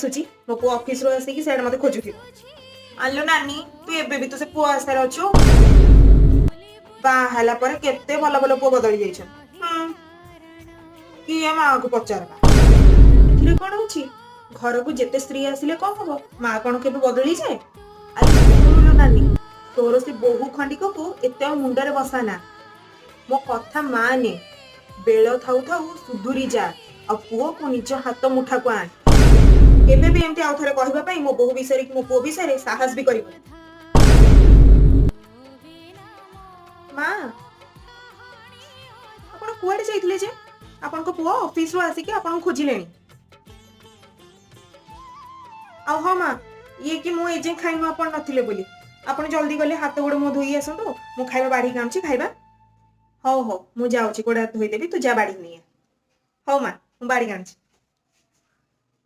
ଆସୁଛି, ମୋ ପୁଅ ଅଫିସରୁ ଆସିକି ସିଆଡ଼େ ମୋତେ ଖୋଜୁଥିବ। ଆଲୋ ନାନୀ, ତୁ ଏବେ ବି ତ ସେ ପୁଅ ଆଶାରେ ଅଛୁ? ବାହା ହେଲା ପରେ କେତେ ଭଲ ଭଲ ପୁଅ ବଦଳି ଯାଇଛନ୍ତି। କିଏ ମାକୁ ପଚାରବା, ଏଥିରେ କଣ ଅଛି? ଘରକୁ ଯେତେ ସ୍ତ୍ରୀ ଆସିଲେ କଣ ହବ, ମା କଣ କେବେ ବଦଳି ଯାଏ? ଆରେ ଶୁଣୁଲୋ ନାନୀ, ତୋର ସେ ବୋହୂ ଖଣ୍ଡିକକୁ ଏତେ ଆଉ ମୁଣ୍ଡରେ ବସାନା। ମୋ କଥା ମାନେ, ବେଳ ଥାଉ ଥାଉ ସୁଧୁରି ଯା ଆଉ ପୁଅକୁ ନିଜ ହାତ ମୁଠାକୁ ଆଣ। କେବେ ବି ଏମିତି ଆଉ ଥରେ କହିବା ପାଇଁ ମୋ ବୋହୂ ବିଷୟରେ କି ମୋ ପୁଅ ବିଷୟରେ ସାହସ ବି କରିବ। ମା, ଆପଣ କୁଆଡେ ଯାଇଥିଲେ ଯେ? ଆପଣଙ୍କ ପୁଅ ଅଫିସରୁ ଆସିକି ଆପଣଙ୍କୁ ଖୋଜିଲେଣି। ଆଉ ହଁ ମା, ଇଏ କି ମୁଁ ଏଯାଏଁ ଖାଇନୁ ଆପଣ ନଥିଲେ ବୋଲି। ଆପଣ ଜଲ୍ଦି ଗଲେ ହାତ ଗୋଡ଼ ମୁହଁ ଧୋଇ ଆସନ୍ତୁ, ମୁଁ ଖାଇବା ବାଢ଼ିକି ଆଣୁଛି, ଖାଇବା। ହଉ ହଉ, ମୁଁ ଯାଉଛି, ଗୋଡ଼ ହାତ ଧୋଇଦେବି, ତୁ ଯା ବାଢ଼ିକି ନେଇ ଆ। ହଉ ମା, ମୁଁ ବାଢ଼ିକି ଆଣୁଛି।